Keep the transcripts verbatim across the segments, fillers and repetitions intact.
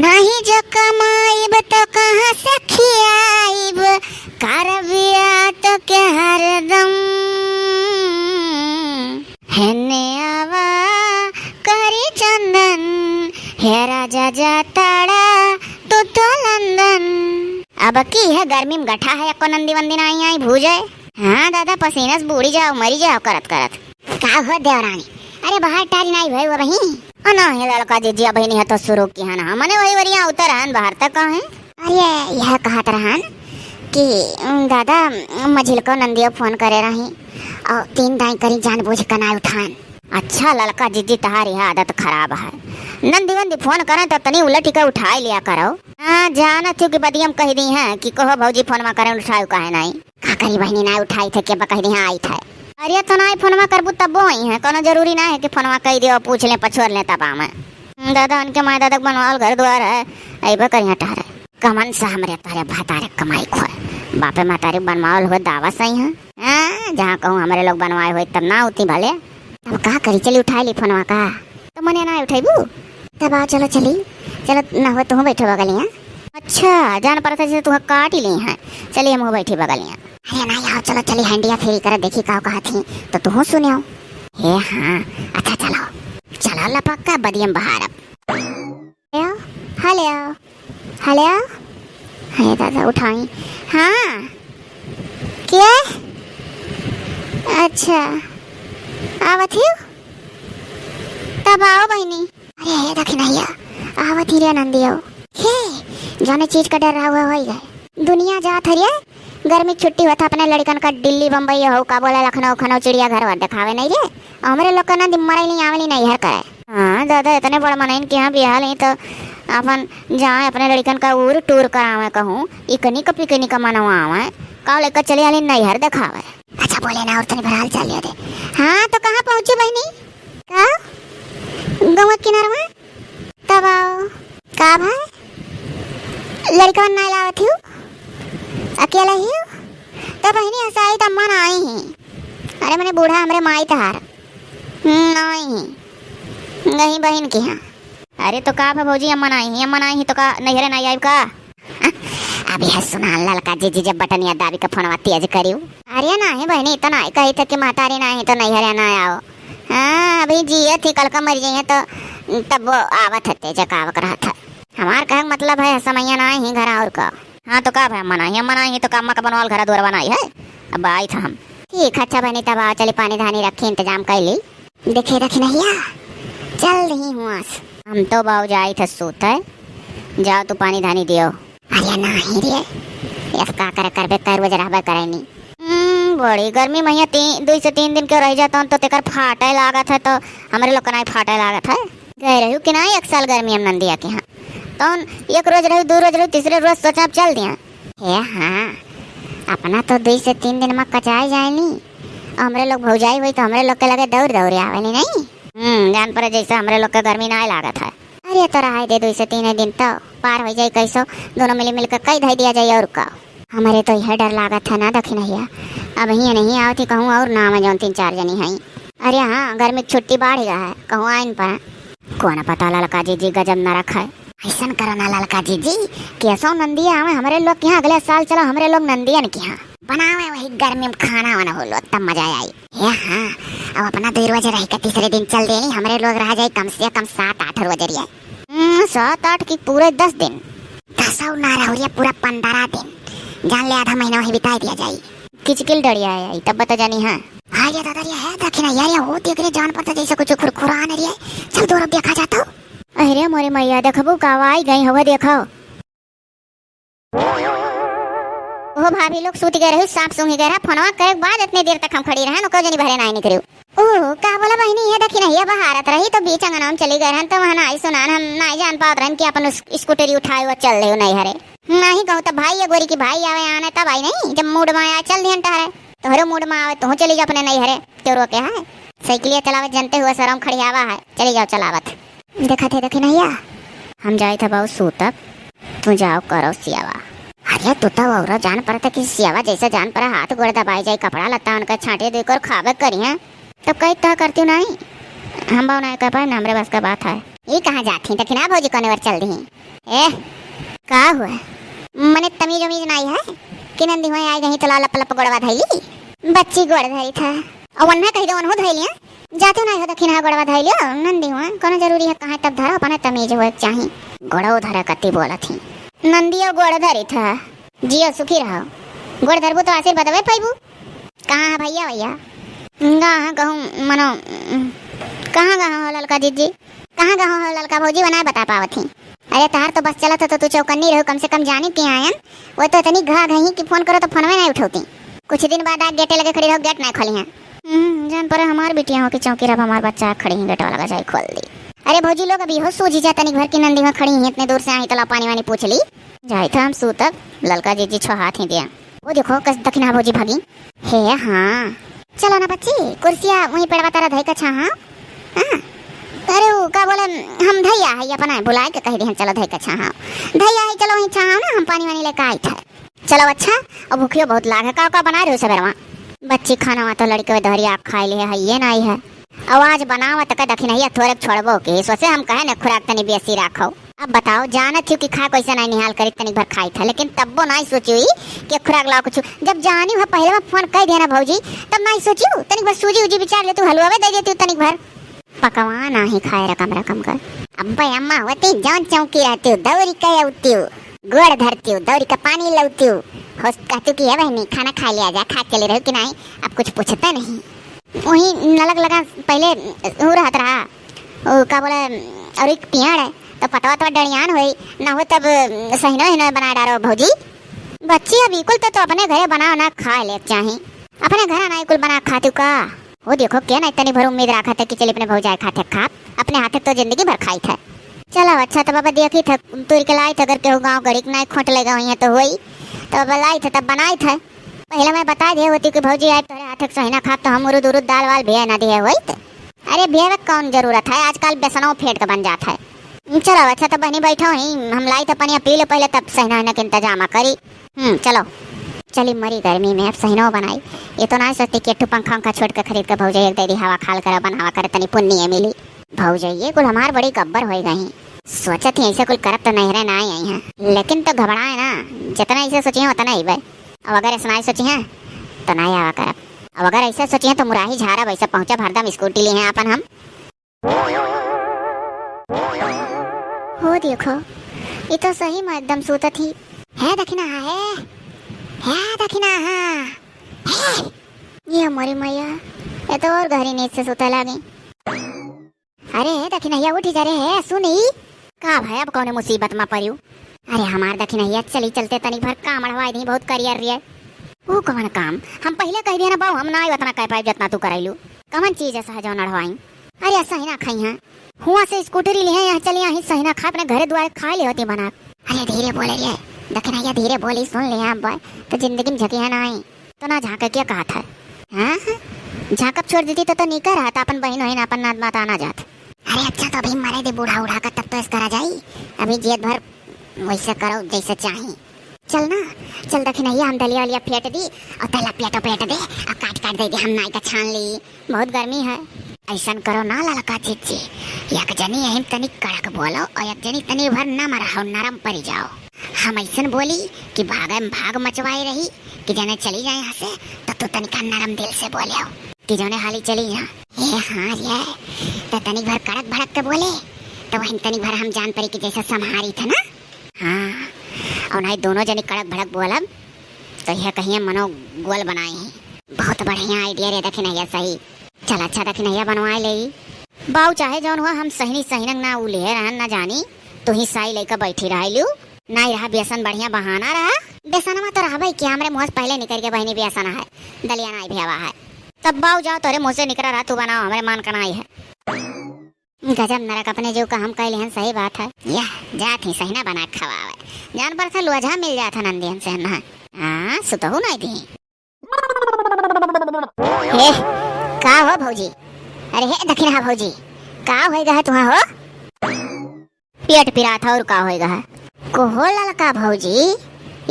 नाही जो कमाइब तो कहाँ से खियाइब, करबिया तो के हरदम। हेने आवा करी चंदन, हे राजा जा ताड़ा तू तो लंदन। अब की है गर्मी में गठा है, एको नंदी वंदी नाही आई भूजे। हाँ दादा, पसीना से बूड़ी जाओ, मरी जाओ करत करत। का हो देवरानी? अरे बाहर टारी नाही भई हो बही? ओ नाही ललका जीजी, अबही नहीं है तो शुरू किहन हमने वही वरिया उतर हन बाहर तक कहे। अरे यह कहत रहन कि उम, दादा उम, मझिलको नंदियो फोन करे रही और तीन दाई करी जान बूझ के नाही उठान। अच्छा ललका जीजी, तहारी यह आदत खराब है, नंदी वंदी फोन करें तो तनी उलट के उठाई लिया करो। हाँ जानत हूँ कि बदियम कही दी है कि कहो भौजी फोनवा करें उठायो काहे नाही। का करी बहिनी, नाही उठाई थे, के बा कह दी, हाँ, आई थे। अरे तो नाही फोनवा करबू तब्बो आई है, कोनो जरूरी नाही है कि फोनवा कह दियो, पूछ ले, पछोर ले तब आवे। हम्म, दादा उनके माय दादा के बनवाल घर द्वार है, अइबे करिया टहरे। कमन से हमरे तारे भतारे कमाई खोए, बापे महतारी बनवाल हुए दावा सही है। हाँ, जहाँ कहूँ हमरे लोग बनवाए हुए तब ना होती भले। तब का करी, चली उठाई ली फोनवा का। तो मने ना उठेबू? तब आ, चलो चली, चलो ना हुआ तुहूँ बैठो बगलिया। अच्छा, जान पड़ता जैसे तुहूँ काट ही ली हैं। चलिए हम बैठी बगलिया। अरे ना आओ, चलो चली हंडिया फेरी कर देखी का कहा थी तो तुहूँ सुनियो। हे हाँ, अच्छा चलो, चलो लपक का बदियम बहार अब। हेलो, हेलो, हेलो। हे दादा उठाई। हाँ, के? अच्छा, आवत हियो? तब आओ बहिनी। अरे हे दखिनैया, आवत ही रे नंदियो। हे, जौने चीज का डर रहा हुआ होई गए। दुनिया जात है रे, गर्मी छुट्टी होता अपने लड़कन का दिल्ली बम्बई हो का बोला लखनऊ खनऊ चिड़ियाघर वर देखावे नहीं रे। हमरे लोग का नंदी मरैली आवेली नहीं हर करे। हाँ दादा, इतने बड़ मनइन के यहाँ बियाह लें तो अपन जाए अपने लड़कन का उर टूर करावे कहूँ, इकनी का पिकनी का मनवावे, का लेकर चले आली नैहर देखावे। अच्छा बोले ना और तनी भराल चल लिया दे। हाँ तो कहाँ पहुँची बहिनी? का? गौवा किनारवा? तब आओ। का भाई? लड़कवन ना लावत हियो? अकेला हियो? तो बहिनी हंसाई त अम्मा ना आई ही। अरे मने बूढ़ा हमरे माई तहार। हम्म, ना आई ही। गई बहिन के यहाँ। अरे तो का भा भौजी, अम्मा ना आई ही, अम्मा ना आई ही तो का नैहरे ना आइब का? अब यह सुना ललका जीजी जब बटनिया दाबी के फोनवा तेज करियो। अरे नाही बहिनी, तो नाही कही थे कि महतारी नाही तो नैहरे ना आओ। हाँ, अभी जिए थी, कल का मर जाइए तो तब वो आवत है तेज कावक रहत है। हमार कहे के मतलब है समैया नाही घर और का। हाँ तो का भाई, अम्मा नाही, अम्मा नाही तो का अम्मा का बनवाल घर दुआर बनाई है। अब आई था हम। ठीक है, अच्छा बहिनी, तब आओ, चली पानी धानी रखी, इंतजाम कर ली। देखे दखिनैया, चल रही हुआस। हम तो बाऊ जाई थे सूते, जाओ तू पानी धानी दियो। अरे नाही रे, यस का करे करबे, कर रोज रहबे करे नी। हम्म, बड़ी गर्मी महिया तीन, दुई से तीन दिन के रह जाता तो तेकर फाटे लागत है, तो हमरे लोग का नाही फाटे लागत है। गए रहू कि नाही एक साल गर्मी हम नंदिया के यहाँ, तौन एक रोज रहू, दो रोज रहू, तीसरे रोज सोचा अब चल दिया। हे हाँ, अपना तो दुई से तीन दिन में कचाई जाए नी। हमरे लोग भौजाई हुई तो हमरे लोग के लगे दौड़ दौड़ आवे नी, नहीं? हम्म, जान पड़े जैसे हमरे लोग के गर्मी ना लागत है। अरे तो रहाई दे, दुई से तीन दिन तो पार हो जाए कैसो, दोनों मिली मिल के कई धई दिया जाए और का। हमरे तो यह डर लागत है ना दखिनैया, अब हियाँ नहीं आवती कहूँ और ना आवे जौन तीन चार जनी हैं। अरे हाँ, गर्मी की छुट्टी बाढ़ गया है, कहूँ आइन पर। कौन पता ललका जीजी गजब न रखा है। ऐसन करो ना ललका जीजी, कैसो नंदिया आवे हमरे लोग के यहाँ अगले साल, चलो हमरे लोग नंदियन के यहाँ बनावे वही गर्मी में खाना वाना हो लो, तब मजा आई। हे हाँ, अब अपना दो रोज रह के तीसरे दिन चल देनी, हमरे लोग रह जाए कम से कम सात आठ रोज रिया। हम्म, सात आठ की पूरे दस दिन। दसौ ना रहो रिया, पूरा पंद्रह दिन। जान ले आधा महीना वही बिता दिया जाए। किचकिल डरिया है, तब बता जानी हाँ। हाँ ये दादा, ये है दखिनैया, ये होती एकरे जान पड़ता जैसे कुछ खुरखुरान रिया। चल दो देखा जाता। अरे मोरे मैया, देखबू का आई गई हवा, देखो। ओहो भाभी लोग सूत गए रहे, सांप सूंघ गए रहे, फोनवा करे के बाद इतने देर तक हम खड़ी रहे, नको जनी बहरे नाही निकरियो। ओहो का बोला बहिनी, ये दखिनैया बहारत रही तो बीच अंगना में चली गए रहन, तो वहाँ नाही सुनान, हम नाही जान पावत रहन कि अपन उस स्कूटरी उठाए वो चल रहे हो नैहरे। नाही कहूँ तब भाई ये गोरी की भाई आवे आने तब आई नहीं, जब मूड में आए चल दिहन टहरे। तोहरे मूड में आवे तोहू चली जा अपने नैहरे, क्यों रोके है? साइकिलिया चलावे जनते हुए शरम खड़ियावा है, चली जाओ चलावत। देखत है दखिनैया, हम जाइत है बाबू सूतब, तू जाओ करो सियावा। अरे तू तो औरा जान पड़ता कि सियावा जैसे जान पड़ा हाथ गोड़ दबाई जाई, कपड़ा लत्ता उनका छांटे दे कर खावे करी हैं। तब कई तह करती नहीं, हम बाबू नहीं कर पाए ना, हमरे बस का बात है। ई कहाँ जात ही? दखिनहा भौजी कौने ओर चल दिही? ए, का हुआ? मने तमीज उमीज नाई है कि नंदी हुआ आई गई तो लप लप गोड़वा धैली। बच्ची गोड़ धरी था। और वन्ना कही दो, वन्हो धैलिया। जाते नाई हो दखिनहा गोड़वा धैलियो। नंदी हुआ कौनो जरूरी है, कहाँ तब धरो, अपने तमीज हुए के चाही। गोड़ो धरे कती बोलत ही। नंदियो गोड़ धरी था। जियो सुखी रहो। गोड़ धरबू तो आशीर्वादवे पाइबू। कहाँ है भैया, भैया? गा है कहूँ मनो, कहाँ गा हो ललका जीजी? कहाँ गा हो ललका भौजी, वो नाई बता पावत ही। अरे तहार तो बस चलत हो तो तू चौकन्नी रहो, कम से कम जानी के आयन। वो तो इतनी घा घही कि फोन करो तो फोनवे नाई उठौती। कुछ दिन बाद आ गेटे लगे खड़ी रहो, गेट नाई खोली हैं। हम्म, जान पर हमार बिटिया हो कि चौकी रब हमार बच्चा खड़ी ही गेटवा लगा जाए खोल दी। अरे भौजी लोग अभी हो सूझी जा तनिक भर की नंदी में खड़ी ही, इतने दूर से आई तो ला पानी वानी पूछ ली। जाइत हम सूतब, ललका जीजी छो हाथ ही दिया। वो देखो, कस दखिनहा भौजी भागी। हे हाँ, चलो ना बच्ची, कुर्सिया वहीं पेड़वा तारा धई का छाहा। हाँ, अरे वो का बोले, हम धैया है अपना बुलाए के कह दिहन, चलो धई का छाहा। धैया है, चलो वहीं छाहा ना, हम पानी वानी लेके आई थे। चलो अच्छा, अब भूखियो बहुत लाग है, का का बना रहे हो सवेरवा? बच्ची खाना वा तो लड़के दहरिया खाए ले है, ये नाई है। आवाज बनावत के दखिनहिया थोड़े छोड़बो के, सोचे हम कहे ने खुराक तनी बेसी राखो। अब बताओ, जानत हो कि खा कैसे नहीं निहाल करी, तनिक भर खाई था, लेकिन तब्बो नहीं सोची हुई कि खुराक लाओ कुछ। जब जानी हुआ पहले में फोन कर दिया ना भौजी, तब नहीं सोची हूँ, तनिक भर सूजी उजी बिचार लेती हूँ, हलवा में दे देती हूँ तनिक भर। पकवान आही खाए रकम रकम का। अब्बे अम्मा होती जौन चौकी रहती हूँ, दौरी के उठती हूँ, गोड़ धरती हूँ, दौरी का पानी लौती हूँ। होश कहती हूँ कि "हे बहनी, खाना खा लिया जा, खा के ले रहो कि नहीं, अब कुछ पूछते नहीं।" वही नलक लगा पहले ऊ रहत रहा, ऊ का बोले, और एक पेड़ है, तो पतवा तो डड़ियान होई, ना हो तब सहिनो हिनो बना डारो भौजी। बच्ची अब इकुल तो, तो अपने घरे बना ना खा ले चाही, अपने घर ना इकुल बना खाती का। वो देखो, के ना इतनी भर उम्मीद रखा था कि चली अपने भौजाई खाते खाब, अपने हाथे तो जिंदगी भर खाई था। चलो अच्छा, तो बाबा देखी था, तुर के लाई था, अगर केहू गाँव गरीब ना खोट ले गई है तो होई, तो बाबा लाई था तब बनाई था। पहले मैं बता दे होती कि भौजी आई तोरे हाथे के सहिना खाब तो हम उरुद उरुद दाल वाल भी ना दिए होई तो। अरे भेवे कौन जरूरत है, आजकल बेसनो फेंट के बन जात है। चलो अच्छा, तो बहनी बैठो ही, हम लाई तो पनिया पी लो पहले, तब सहिना वहिना के इंतजाम करी। हम्म, चलो। चली मरी गर्मी में अब सहिनो बनाई। ये तो ना सोचती कि एक ठो पंखा उंखा छोड़ के खरीद के भौजाई एक दे दी, हवा खाल करे, बनावा करे, तनी पुण्य मिली। भौजाई ये कुल हमार बड़ी गब्बर हो गई। सोचत ही ऐसे कुल करब तो नैहरे ना आई हैं, लेकिन तो घबराए ना, जितना ऐसे सोची हैं उतना ही बे। अब अगर ऐसा ना सोची हैं तो ना आवा करब। अब अगर ऐसे सोची हैं तो मुराही झारब, ऐसे पहुँचब हरदम स्कूटी ली हैं अपन हम। हो देखो, ये तो सही में एकदम सूतत ही। है दखिनहा, है, है दखिनहा, है। ये मोरी मैया, ये तो और गहरी नींद से सूते लागी। अरे दखिनहिया उठी जा रे, है सुनी। का भय, अब कौने मुसीबत में परियो? अरे हमार दखिनहिया, चली चलते तनी भर काम अढ़वाई दी, बहुत करियर रिये। वो कौन काम? हम पहले कह दिया ना बाऊ, हम ना आयो उतना कह पाए जितना तू करैलू। कमन चीज ऐसा है जौन अढ़वाई? अरे सहिना खाई हैं, हुआ से स्कूटरी ली है, यहाँ चली यहाँ सहिना खा, अपने घरे दुआरे खा ले होती बना। अरे धीरे बोले रे, दखिनहिया धीरे बोली, सुन ले आप बॉय, तो जिंदगी में झकी है ना आई। तो ना झांके क्या कहा था? हाँ? झांकब छोड़ देती तो, तो निकर रहा था, अपन बहिन वहिन अपन नात मात आना जात। अरे अच्छा, तो अभी मरे दे बूढ़ा उढ़ा का, तब तो इस करा जाई। अभी जियत भर वैसे करो जैसे चाही। चल ना, चल दखिनहिया, हम दलिया वलिया फेंट दी और तला पेटो पेट दे और काट काट दे दे, हम नाई का छान ली, बहुत गर्मी है। ऐसन करो ना ललका जीजी, एक जनी यही तनी कड़क बोलो और एक जनी तनी भर नम रहो, नरम परी जाओ। हम ऐसन बोली कि भागे में भाग मचवाई रही कि जने चली जाए यहाँ से, तो तू तनिका नरम दिल से बोले हो कि जौने हाली चली यहाँ। ए हाँ रे, तो तनिक भर कड़क भड़क के बोले, तो वही तनिक भर हम जान पड़ी कि जैसे संभारी था ना। हाँ, और नहीं दोनों जनी कड़क भड़क बोलब, तो यह कहिए मनो गोल बनाए ही। बहुत बढ़िया idea रे दखिनहिया, सही। चल अच्छा दखिनहिया बनवाए ले। बाऊ चाहे जौन हुआ, हम सहिनी सहिनंग ना उले रहन ना जानी, तू ही साई लइका बैठी रह लियो। नाई रहा बेसन बढ़िया बहाना रहा। बेसनमा तो रहबे कि हमरे मुँह से पहले निकल के बहिनी बेसन है, दलिया नाई भेवा है। तब बाऊ जाओ तोरे मुँह से निकरा रहा, तू बनाओ, हमरे मान का नाई है। गजब नरक अपने जीव का हम कह लिहन, सही बात है। यह जात ही सहिना बना के खवावे। जान पर था लोझा मिल जात है नंदियन से ना। हाँ, सुतहु नहीं दी। हे, का हो भौजी? अरे हे दखिनहा भौजी, का होएगा है तुहा हो? पेट पिरात है और का होएगा है? कोहो ललका भौजी,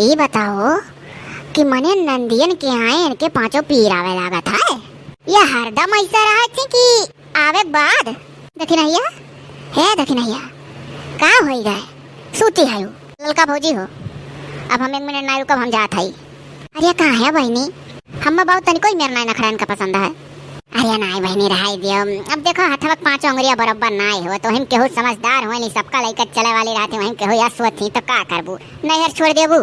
ई बताओ कि मने नंदियन के आए इनके पाँचों पीर आवे लागत है? या हरदम ऐसा रहा थी कि आवे के बाद? दखिनहिया, हे दखिनहिया, का होई गए? सूती है उ। ललका भौजी हो, अब हम एक मिनट नाई रुकब, हम जात हई। अरे कहाँ है बहिनी? हम बाऊ तनिको ही मेर नाई नखड़न का पसंद है। अरे नाई बहिनी, रहाई दियो। अब देखो, हथवा के पाँचों अंगुरिया बराबर नाई हो, तो हम केहू समझदार हो नहीं, सबका लइका चले वाली रहती, वहीं केहू यस होती, तो का करबू? नैहर छोड़ देबू?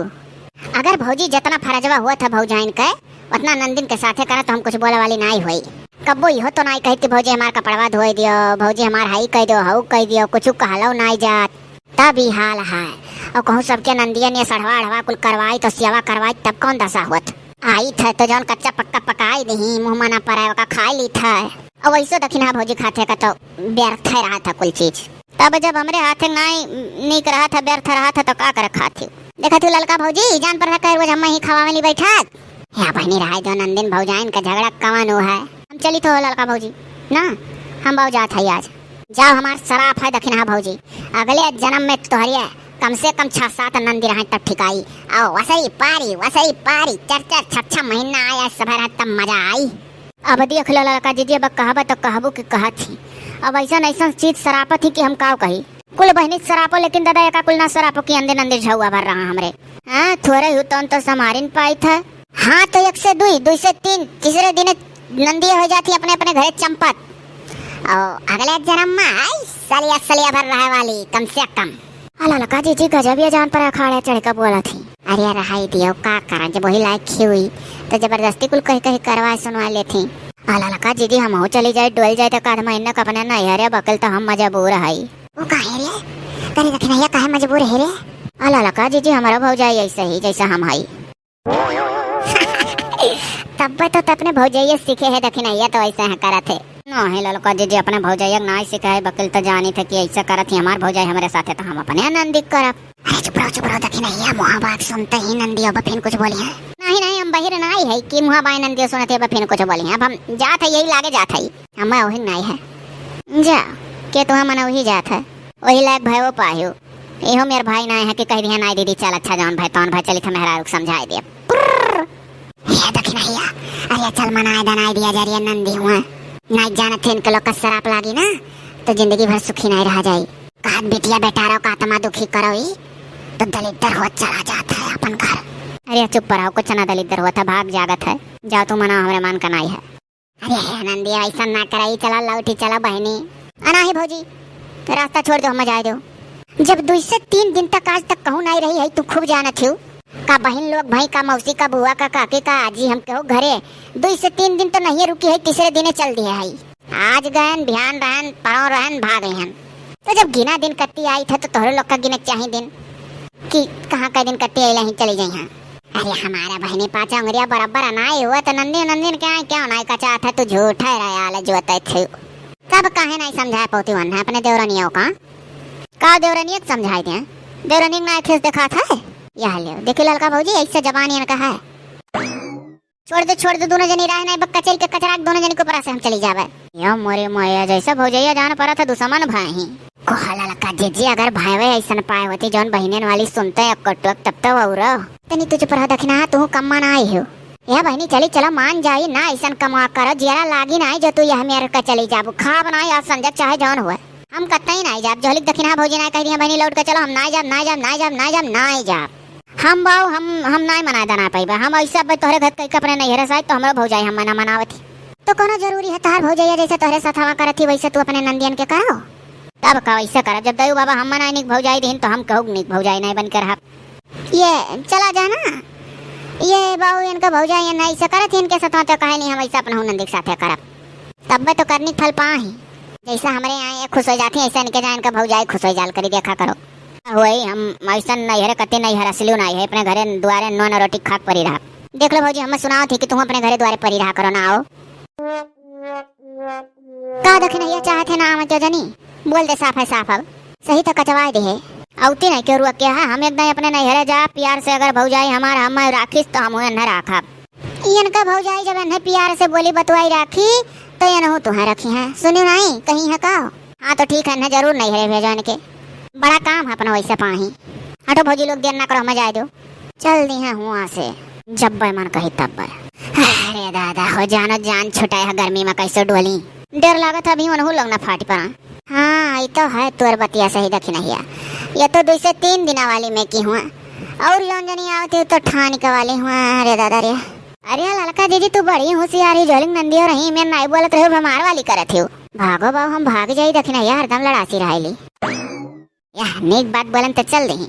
अगर भौजी जितना फरजवा हुआ था भौजाइन के, उतना नंदिन के साथे करा, तो हम कुछ बोले वाली नाई होई। कब्बो इहो तो नाई कहित कि भौजी हमार कपड़वा धोई दियो, भौजी हमार हाई कह दियो, हाउ कह दियो, कुछ कहलो नाई जात। तब ई हाल है। और कहूँ सबके नंदियन ये सढ़वा अढ़वा कुल करवाई, तो सियावा करवाई, तब कौन दशा होत? आई थे तो जौन कच्चा पक्का पकाई दही, मुँह मना पर आए, ओका खाई ली थे। और वैसो दखिनहा भौजी खाते का तो व्यर्थ है रहा था कुल चीज। तब जब हमरे हाथे नाई नीक रहा था, व्यर्थ रहा था, तो का करे खाती? देखा थी ललका भौजी, जान पर है कह रोज हम ही खवावे ली बैठत। या बहिनी, रहाई दो नंदिन, भौजाइन का झगड़ा कवन हो है। हम चली तो ललका भौजी ना, हम बाऊ जात है आज। जाओ, हमार सराप है दखिनहा भौजी, अगले जन्म में तोहरिया कम से कम छह सात नंदी रहे तब ठिकाई। आओ वसई पारी, वसई पारी, चार चार छह छह महीना आया सब रहे तब मजा आई। अब देख लो ललका जीजी, अब कहबा तो कहबू कि कहत ही। अब ऐसन ऐसन चीज सरापत ही कि हम काव कही। कुल बहिनी सरापो, लेकिन दादा एका कुल ना सरापो कि अंदे नंदे झौआ भर रहा हमरे। हाँ, थोड़े हु तौन तो समारिन पाई था। हाँ, तो एक से दुई, दुई से तीन, तीसरे दिन नंदी हो जाती अपने अपने घरे चंपत। और अगले जन्म में आई सलिया सलिया भर रहे वाली, कम से कम। अला ललका जीजी गजब ये जान पर अखाड़े चढ़ के बोला थी। अरे रहाई दियो, का करा, जब वही लायक ही हुई तो जबरदस्ती कुल कही कही करवा सुनवा लेथी। अला ललका जीजी हम हो चली जाए, डोल जाए तो काद महीना का अपने नैहरे बकल तो हम मजबूर हई। वो काहे रे? तनी दखिनहिया काहे मजबूर है रे? अला ललका जीजी हमारा भौजाई ऐसे ही जैसा हम हई। तब तो, तो अपने भौजाइये सीखे है दखिनहिया तो ऐसे है करत है। नहीं ललका जीजी अपने भौजाइया के नाई सीखे है, बकल तो जानी थे कि ऐसे करत ही हमार भौजाई हमरे साथे तो हम अपने नंदी करब। अरे चुप रहो, चुप रहो, दखिनहिया मुहा बात सुनते ही नंदियो बफिन कुछ बोली है। नहीं, नहीं, हम बहिर नाई है कि मुहा बाई नंदियो सुनते बफिन कुछ बोली है। अब हम जात है, यही लागे जात है, हम वही नाई है। जा, के तुहा मन वही जात है, वही लायक भाई वो पाहियो। इहो मेर भाई नाई है कि कह दिया नाई दीदी चल अच्छा जौन भाई तौन भाई चली था मेहरारू के समझाई दिया। हे दखिनहिया, अरे चल मनाए दनाए दिया जा रही है नंदी हुआ। नाई जानत थे इनके लोग का सराप लागी ना, तो जिंदगी भर सुखी नाई रहा जाई। कहत बिटिया बेटा रहो का आत्मा दुखी करो ई, तो दलिद्दर होत चला जात है अपन घर। अरे चुप रहो, कुछ ना दलिद्दर होत है, भाग जागत है। जाओ तू मना, हमरे मन का नाई है। अरे हे नंदी, ऐसा ना कराई, चला लौटी चला बहिनी। अनाही भौजी, रास्ता छोड़ दो, हम जाए दो। जब दुई से तीन दिन तक आज तक कहूँ नाई रही है, तू खूब जानत हियो। का बहिन लोग, भाई का मौसी का बुआ का काकी का आजी हम केहू घरे दुई से तीन दिन तो नहीं रुकी है, तीसरे दिने चल दिए है। आज गयन, ध्यान रहन, पड़ो रहन, भाग लेहन। तो जब गिना दिन कत्ती आई था तो तोहरे लोग का गिने के चाही दिन कि कहाँ का दिन कत्ती आइला ही चली जाई हाँ। अरे हमारा बहिनी पाँच अंगुरिया बराबर अनाई हुआ तो नंदी नंदिन के आए क्या नाई का चाहत है, तू झूठा है रयाल जोते थे। तब काहे नाई समझाए पौती वन्ना अपने देवरनियों का? का देवरनिया के समझाई दे? देवरनिया के नाई खेस देखा था? यह ले, देखी ललका भौजी, ऐसे जबान इनका है। छोड़ दे, छोड़ दे, दोनों जनी रह नहीं, बक्का चल के कचरा के दोनों जनी के ऊपर से हम चली जावे। यो मोरे मोया, जैसे भौजैया जान पड़ा था दुश्मन भाई ही। कोहा ललका जीजी, अगर भाईवे ऐसन पाए होती जौन बहिनेन वाली सुनते एक कटुक तब तो और। तनी तुझ पर दखिना, तू कम मान आई हो। या बहिनी चली चला मान जाई ना, ऐसन कमा करो, जियरा लागी ना जो तू यह मेर का चली जाबू, खाब ना या संजक चाहे जौन हुए। हम कतई नाई जाब, जोहलिक दखिनहा भौजी नाई कह दिया, बहिनी लौट के चलो, हम नाई जाब, नाई जाब, नाई जाब, नाई जाब, नाई जाब। हम बाऊ, हम, हम नाई मनाए दना पाइबा। हम ऐसे अब तोहरे घर कह के अपने नैहरे से आए, तो हमरो भौजाई हम मना मनावत ही। तो कोनो जरूरी है तोहर भौजैया जैसे तोहरे साथ हवा करत ही, वैसे तू अपने नंदियन के करो। तब का वैसे करब, जब दयू बाबा हम मनाए निक भौजाई दीन, तो हम कहू निक भौजाई नाई बन के रहब। ये चला जा ना, ये बाऊ इनका भौजाई नाई ऐसे करत ही, इनके साथ तो कहे नहीं हम ऐसे अपना नंदी के साथे करब। तब तो करनी फल पा ही। जैसा हमरे यहाँ ये खुश हो जाती है, ऐसा इनके जान का भौजाई खुश हो जाल करी, देखा करो। होई हम ऐसा नैहर कते नैहर असलियो नाई है, अपने घरे दुआरे नोन रोटी खाक परी रहा। देख लो भौजी, हम सुनाओ थी कि तुम अपने घरे दुआरे परी रहा करो ना, आओ। का दखिनैया चाहत है ना आवे क्यों जनी? बोल दे साफ है साफ अब। सही तो कचवाए दे है। औती नहीं क्यों रुआ क्या है? हम एक दिन अपने नैहरे जा प्यार से अगर भौजाई हमार हम राखिस तो हम उन्हें न राखब। इनका भौजाई जब इन्हें प्यार से बोली बतवाई राखी, तो ये नहु तुहें रखी हैं। सुनियो नहीं, कहीं है का? हाँ, तो ठीक है, इन्हें जरूर नैहरे भेजो इनके। बड़ा काम है अपना वैसे पाही। हटो भौजी लोग, देर ना करो, हमें जाए दो। चल दी है हुआ से, जब बे मन कही तब बे। अरे दादा हो, जानो जान छुटाए है गर्मी में, कैसे डोली। डर लागत है अभी उनहु लोग ना फाट पड़ा। हाँ, ई तो है तोर बतिया सही दखिनहिया, ये तो दुइ से तीन दिना वाली में की हुआ, और जौन जनी आवत है तो ठानिक वाली हुआ। अरे दादा रे, अरे ललका जीजी तू बड़ी होशियार ही, जोलिंग नंदी हो रही, मैं नाई बोलत रहे, हमार वाली करत हो। भागो बाऊ, हम भाग जाई दखिनहिया, हरदम लड़ासी रहेली। या नीक बात बोलन त चल देही।